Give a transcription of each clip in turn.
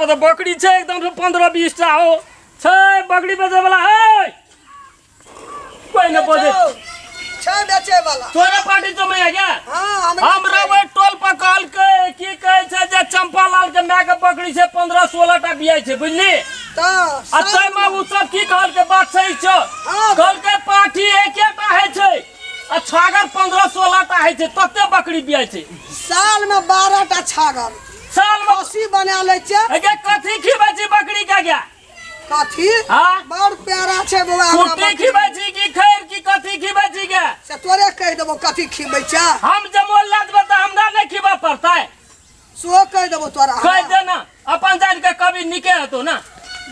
पर तऽ बकरी छै एकदम से 15-20 टा हो छै बकरी बेचै वाला है कोई न बजे छै बेचे वाला तोरे पार्टी तो में गया हाँ हमरा हमरा ओहि टोल पर कहलकै की कहै छै जे चंपा लाल के माय के बकरी छै 15-16 टा बियाइ छै बुझली तऽ आ ताहिमे ओ सब की कहलकै बात सही छौ हाँ। कहलकै पाठी एकेटा होइ छै आ छागर 15-16 टा होइ छै तते बकरी बियाइ छै साल में 12 टा छागल साल में खस्सी बना लै छै अगे कथी खिबै छी बकरी के गया कथी हाँ? बड़ प्यारा छै बौआ हमरा कुट्टी बकरी। खिबै छी कि खैर की कथी खिबै छी गे से तोरे कहि देबो कथी खिबै छै हम जे मोल लए देबै तऽ हमरा नहि खिबऽ पड़तै सेहो कहि देबो तोरा कहि दे ना अपन जान के कभी नीके हेतौ ना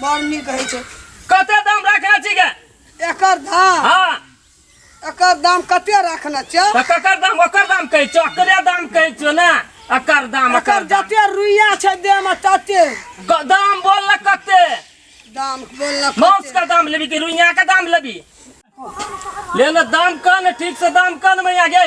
बड़ नीक होइ छै कते दाम रखने छी गे एकर दाम हाँ एकर दाम कते रखने छै तऽ ककर दाम ओकर दाम कहै छौ ओकरे दाम कहै छौ ने एकर दाम एकर एकर दाम जते रुइया छै देह में तते दाम बोल ना कते दाम बोल ना मांस का दाम लेबी कि रुइया के दाम लेबी ले ना दाम कह ने ठीक से दाम कह ने मैया गे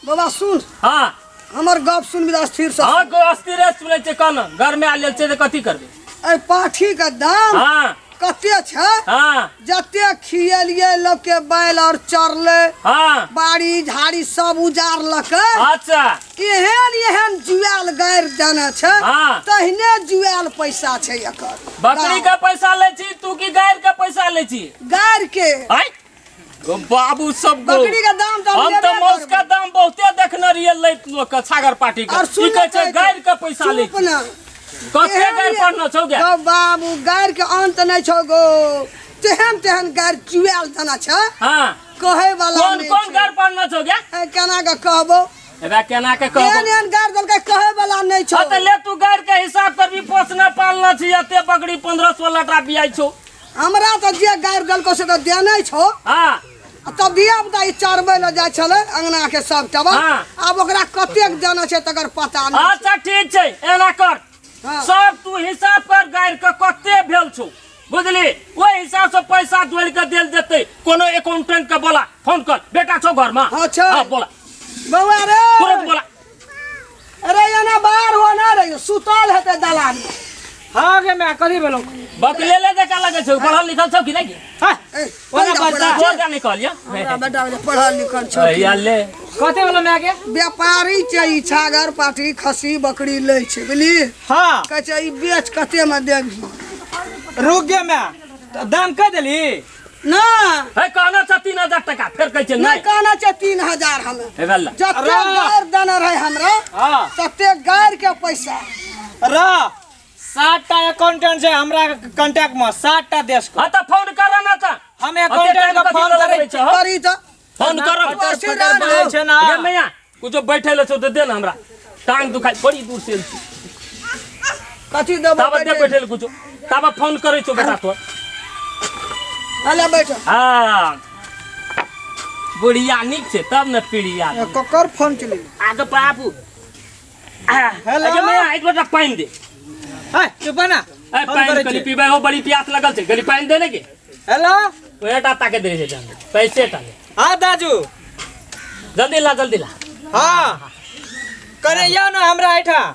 बाबा सुन हाँ हमर गप सुन बिदा स्थिर से हाँ गो अस्थिरे सुनै छै कह ने घर में आयल छै तऽ कथी करबै एहि पाठी के दाम हाँ कते छै हाँ जते खियलियै लोक के बैल और चरले हाँ बाड़ी झाड़ी सब उजारलकै अच्छा एहन एहन जुआल गारि देने छै हाँ। तहिने जुआल पैसा छै एकर बकरी के पैसा लै छी तू की गाय के पैसा लै छी गारि के आय गो बाबू सब गो बकरी के दाम तऽ हम हम तऽ लेबे मौस के करबै। दाम बहुते देखने रहियै लैत लोक के छागर पाटी के और की सुन कहै छै गाय के पैसा लै छी ना कते गाय पढ़ना छौ गे गौ बाबू गारि के अंत नहि छौ गो तेहन तेहन गारि चुआल देना छै हाँ कहै वाला कोन नहि कोन छै। गाय पढ़ना छौ गे ए, केना के कहबो एबे केना के एहन कहबो एहन गारि देलकै कहै वाला नहि छौ हाँ तऽ ले तू गाय के हिसाब करबी पोसना पालना छी एते बकरी 15-16 टा बियाइ छौ हमरा तऽ जे गारि देलको से तऽ देने छौ हाँ आ तब धिया पुता ई चरबै लए जाइ छलै अंगना के सब टबा हाँ। आब ओकरा कतेक देना छै तकर पता नहि अच्छा ठीक छै एना कर हाँ। सब तू हिसाब कर गारि के कते भेल छौ बुझली ओहि हिसाब से पैसा जोड़ के देल जेतै कोनो अकाउंटेंट के बोला फोन कर बेटा छौ घर में हाँ, छै। हाँ बोला बौआ रे तुरंत बोला अरे एना बाहर हो ना रे सुतल हेतै दलान में। हाँ गे मैं कथी भेलौ बकलेले जकाँ लगै छौ पढ़ल लिखल छौ कि नहि गे? हाँ ए, ओना पैदा बच्चा। पढ़ल तोर छै। जा नहि कहलियौ हमरा बेटा जे पढ़ल लिखल छौ या ले कथी भेलौ मैं के व्यापारी छै ई छागर पाठी खस्सी बकरी लै छै बुझली हाँ कहै छै ई बेच कते में देबही रुक गे मैं तऽ दाम कह देली ना हे कहना छ 3000 टका फेर कहै छै नहि नहि कहना छै 3000 हमे हे भेल जते रा। गारि देने रहे हमरा हाँ तते गारि के पैसा र 7 टा अकाउंटेंट छै हमरा कांटेक्ट में 7 टा देश के हाँ तऽ फोन कर ना तऽ हम अकाउंटेंट के फोन करै छी हो? करी तऽ फोन कर फटर असी फटर रान बोलै छै ना गे मैया कुछो बैठे ले छौ तऽ दे ना हमरा टांग दुखाइ बड़ी दूर से एल छी कथी देबो ताबत दे बैठे ले कुछो ताबत फोन करै छौ बेटा तोर अले बैठ हाँ बुढ़िया नीक छै तब ने पीढ़िया ककर फोन चली आगे बाबू हेलो। अगे मैया एक लोटा पानि दे है चुप ना ए फोन पानि करै कनि छी पीबै हो बड़ी प्यास लगल छै कनि पानि दे ने के हेलो ओएटा ताके दे छै जान पैसे टा ले हाँ दाजू जल्दी ला जल्दी ला हाँ कने यौ ना हमरा एहिठाम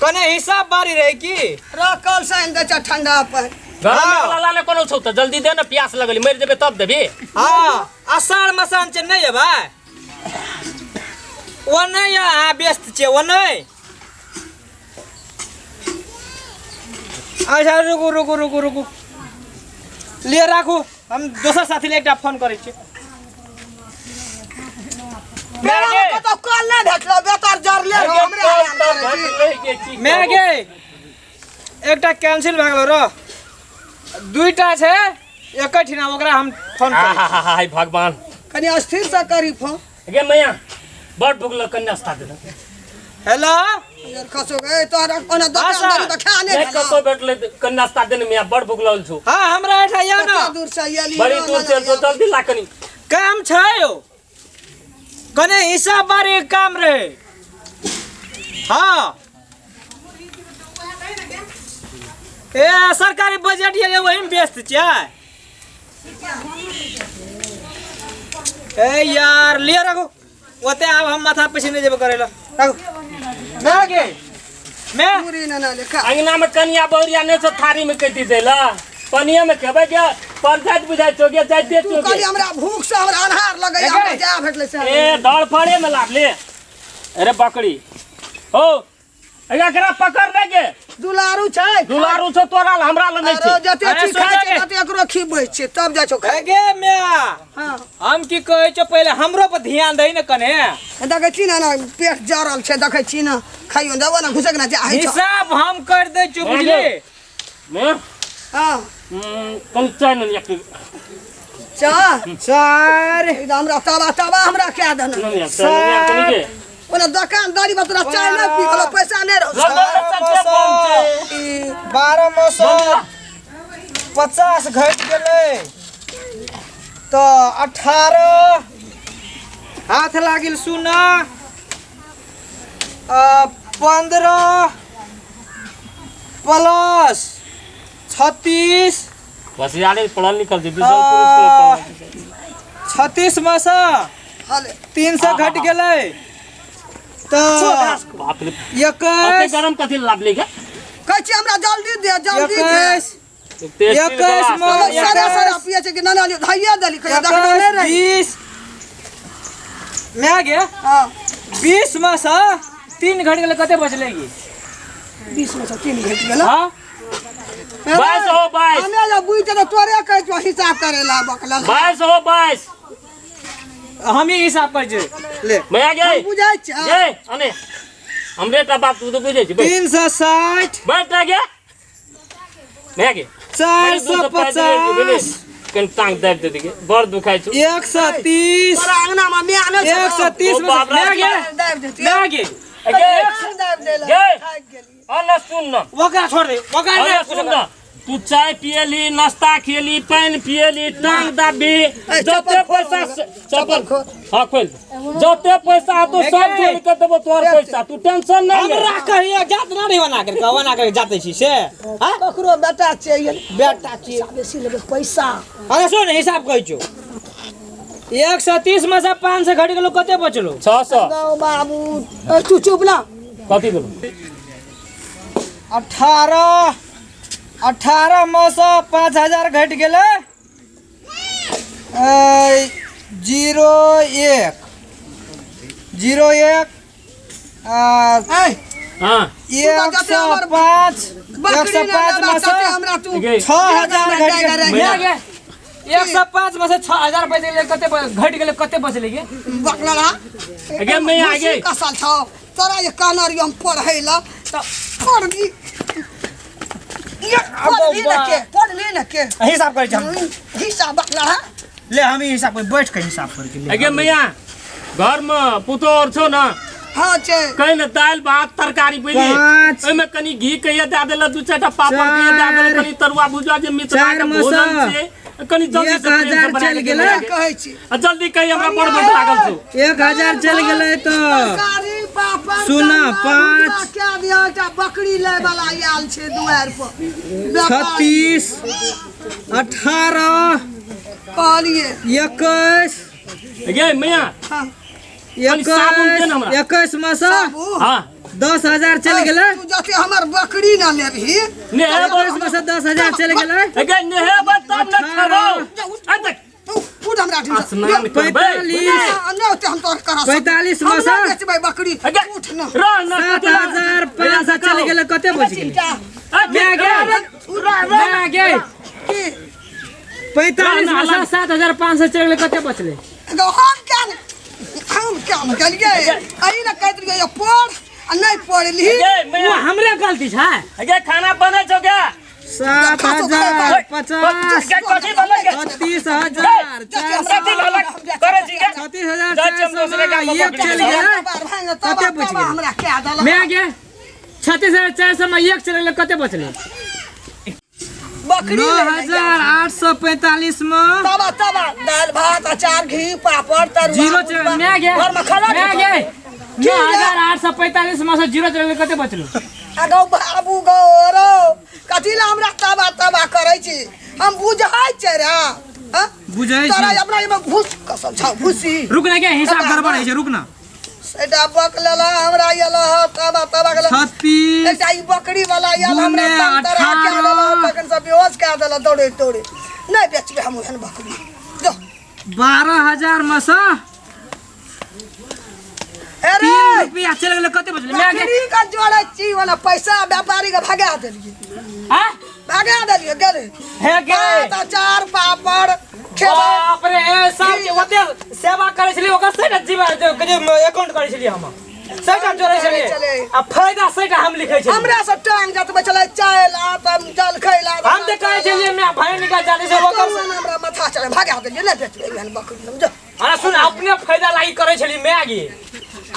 कने हिसाब बारी रहे की रखल से आनि दै छै ठंडा पानि गरम हाँ। वाला ला ले कोनो छौ तऽ जल्दी दे ने प्यास लगल मरि जेबै तब देबी हाँ आषाढ़ मसान छै नहि एबै ओ नहि यऽ अहाँ व्यस्त छियै ओ नहि अच्छा रुकू रुकू रुकू रुकू लिअ राखू हम दोसर साथी ले एकटा फोन करै छी मेरा गे। कतौ कल नहि भेटलो बेतर जरले रहो हमरे हरान करै छी मैं गे एकटा कैंसिल भए गेलो र दुईटा छै एके ठिना ओकरा हम फोन करै छी। हाय भगवान कनि स्थिर से करी फोन गे मैया बड़ भूख लग कनि नाश्ता दे हेलो खसो ए तोहरा ओना दोकान हाँ, दारू तऽ खा नहि नहि भेलौ। कतौ भेटलै तऽ कनि नाश्ता दे ने मैया बड़ भूख लगल छौ हाँ हमरा एहिठाम यौ कते ने दूर से एली बड़ी दूर से एल छौ जल्दी ला कनि काम छै यौ कने हिसाब बारी के काम रहे हाँ ए सरकारी बजट ये वही में व्यस्त छियै ए यार लिअ राखू ओते आब हम माथा पैसे नहीं जेबे करै ला राखू ना गे मैं पूरी न ना लेखा अंगना में कनिया बहुरिया नहीं छौ थारी में कैती देला पनिया में खेबै के परजात बुझाइ छौ गे जाइते तू छौ कहली गे हमरा भूख से हमरा अन्हार लगैया एके? हमरा जा भेटलै से ए धड़ फड़े में लाभ ले अरे बकरी हो एकरा पकड़ ले गे दुलारू छै दुलारू छौ तोरा लए, हमरा लए नहि अरे छै जते अरे चीज खाइ सुन छै गे। तते एकरो खिबै छै तब जाइ छौ खाय गे म्या हँ हम की कहै छौ पहिले हमरो पर ध्यान दही ने कने देखै छी ने ना पेट जरल छै देखै छी ने खाइयो देबो ने घुसक ने जाइ छौ हिसाब हम कर दै छौ बुझली ने हँ कनि चाय ने लिया चाह चार ई तऽ हमरा तबा तबा हमरा कए देने ने लिया चाय ने लिया कनि गे ओना दोकानदारी में तोरा चाय नहि पी गेलो पैसा नहि रहौ लग ई 12 में सौ 50 घटि गेलै तऽ 18 हाथ लागिल सुना 15 प्लस 36 होशियारी पढ़ल लिखल छै विशाल पुरुष के पढ़ल लिखल। 36 में से हले 300 घटि गेलै तऽ बाप रे अते 21 गरम कथी लाभ ले गे कहै छी हमरा जल्दी दे जल्दी दे 21 टेस्टी 21 बला में सरे सरे पिए छै कि ना ना धैये देली कहियो देखने नहि 21 रही 20 मैं गे हँ 20 में से 3 घटि गेलै कते बचलै गे 20 में से 3 घटि गेलै हाँ 22 हो 22 हमे जब बुझि जेतै तोरे कहै छौ हिसाब करे ला बकला 22 हो 22 हम ही हिसाब करै छियै ले भैया गे बुझै छै गे अने हमरे टा बात तू तो बुझै छी बैठ 360 बैठ ना गे भैया गे 450 कनि टांग दाबि दे गे बड़ दुखाइ छौ 130 तोरा अंगना में माय नहि छौ 130 ओ में बाप रे। मैं गे दाबि देती मैं गे गे दाबि देला गे। थाकि गेली अने सुन न ओकरा छोड़ दे ओकरा अरे नहि सुन न तू चाय पियली नाश्ता खियली पानि पियली टांग दाबी ए, जते चप्पल खोल पैसा हमरा। चप्पल चप्पल खोल। हाँ खोल दे। जते पैसा हेतौ सब जोड़ के देबो तोहर पैसा तू टेंशन नहीं ले हमरा कहिया जात ना रही बना करके बना करके जाते छी से हाँ ककरो बेटा चाहिए बेटा छी बेसी लेबै पैसा अरे सुन हिसाब कहै छौ 130 में से 500 घटि गेलो कते बचलो 600 गौ बाबू ए, तू चुप ना कथी देबो 18 18 में से 5000 घटि गेलै 0 1 0 1 ए, हाँ 105 बकरी 105 ने में से हमरा तू गे 6000 घटि गेलै। गेलै 105 में से 6000 बचि गेलै कते घटि गेलै कते बचलै गे बकला गे मैया गे कसल छौ तोरा जे कहने रहियो हम पढ़ै ला तऽ पढ़ली पढ़ली ने के पढ़ली ने के हिसाब करै छी हम हिसाब बकला ले हम ही हिसाब कर बैठ के हिसाब करके ले गे मैया घर में पुतोह और छौ ना हाँ छै कहीं ने दालि भात तरकारी बुझली पाँच, ओहिमे कनि घी कहिया दए देलक दू चारिटा पापड़ कहिया दए देलक चारि, कनि तरुआ भुजुआ जे मिथिला चारि के मसा, भोजन छै कनि जल्दी से प्रेम से 1000 बना के चलि दे गेलै। मैया के। कहै छी आ जल्दी कही हमरा बड़ भूख लागल छौ 1000 चलि गेलै तऽ तरकारी पापड़ सुना, तरुआ, पाँच, भुजुआ कए दिअ एकटा बकरी लै वाला आयल छै दुआरि पर 36 18 कहलिए 21 गे मैया हाँ कनि साबुन दे ने हमरा। 21 में से बाबू हाँ 10,000 चलि गेलै तू जते हमर बकरी ना लेबही नेहेबै 21 में से 10,000 चलि गेलै गे नेहेबै तब ने खेबौ आ देख तू उठ हमरा ढील से। स्नान करबै 45 ना, ना होते हम तोहर करऽ 45 में हम से ना बेचबै बकरी गे उठ ना रह ना 7,500 चलि गेलै कते बचि गेलै चिंता गे गे गे गे की 45 में से 7,500 चलि गेलै कते बचलै गो हम क्या ने हम क्या ने गेलियै अही ने कहैत रहियै पढ़ आ नहि पढ़लही गे ओ मैया हमरे गलती छै गे खाना बनै छौ गे 7,050 गे कथी बनै गे 36,000 कथी बनै करै छी गे छत्तीस हजार जाइ चारि छी हम सए दोसरे गाममे एक बकरी चलि बेचबै। गेलै कते कते बचि गेलै हमरा कए देलक मैं गे 36,400 में एक चलि गेलै कते बचलै बकरी 9,845 में तबा तबा दालि भात अचार घी पापड़ तरुआ जीरो भुजिया। मैं गे घरमे खाना मैं गे 9,845 में से जीरो चलि गेलै कते बचलै आ गौ बाबू गौ रौ कथी लए हमरा तबा तबा करै छी हम बुझै छै रे हँ? बुझै तोरा छी अपना एहिमे भूस कसल छौ भूसी रुक ना गे हिसाब गड़बड़ होइ छै रुक ना सेटा बक लेला हमरा आयल ह तबा तबा गेल। 36। एकटा ई बकरी वाला आयल हमरा, दुने तंग तरह कए 18। देला, तखन से बेहोश कए देला दौड़े दौड़े। नहि बेचबै हम ओहन बकरी जो। 12,000 में से अरे 3 रुपया चलि गेलै। कते बचलै माय के? बकरी के जोड़ै छी वाला पैसा व्यापारी के भगा देलियै। आँ? भगा देलियै, गेलै। हे गे। भात, अचार, पापड़ खेबै। बाप रे, सब के ओते सेवा करै छलियै ओकर से ने जीवा जे अकाउंट करै छलियै हम, सैटा जोड़ै छलियै। छलै। आ फायदा सैटा हम लिखै छलियै। हमरा सब टांग जतबै छलै, चाय ला तब जलखै ला। हम तऽ कहै छलियै माय भाई निकाल जाने से ओकर। तोहन हमरा माथा चढ़े, भगा देलियै, नहि बेचबै एहन बकरी हम जो। अरे सुन, अपने फायदा लागी करै छलियै माय गे,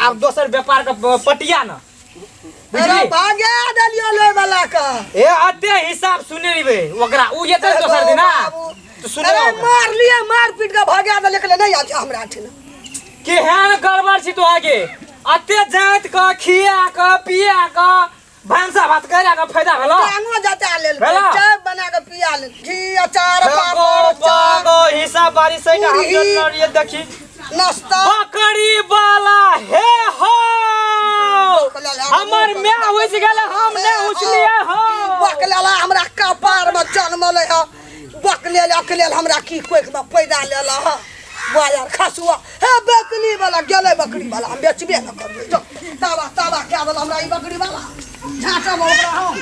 आब दोसर व्यापार के पटिया न। अरे बुझली? भागा देलियै लै वाला के। ए अते हिसाब सुने रहिबै ओकरा, उ एतै दोसर दिना तऽ सुने। अरे मार लियै, मार पीट के भगा देलियै, कहलियै नहि आबि हमरा ठिना। केहन गड़बड़ छी तो आगे, अते जाति क खिया क पिया क भानसा भात करा क फायदा भेलो? टांगो जता लेल। भेलो? चाय बना के पिया लेल, घी, अचार, पापड़, चाय। गो हिसाब बारी सही हम पूरी। जोड़ने रहियै, देखी। नाश्ता। बकरी वाला हे हो, हमर माय हुसि गेल, हम नहि हुसलियै हो। बकलेला हमरा कपार में जन्मल है, बकलेल अकलेल हमरा की कोइख में पैदा लेला है बाजार खसुआ। हे बकरी वाला गेलै, बकरी वाला हम बेचबे न करबै जो। ताबा ताबा कए देला हमरा ई बकरी वाला, झाँटब ओकरा हम।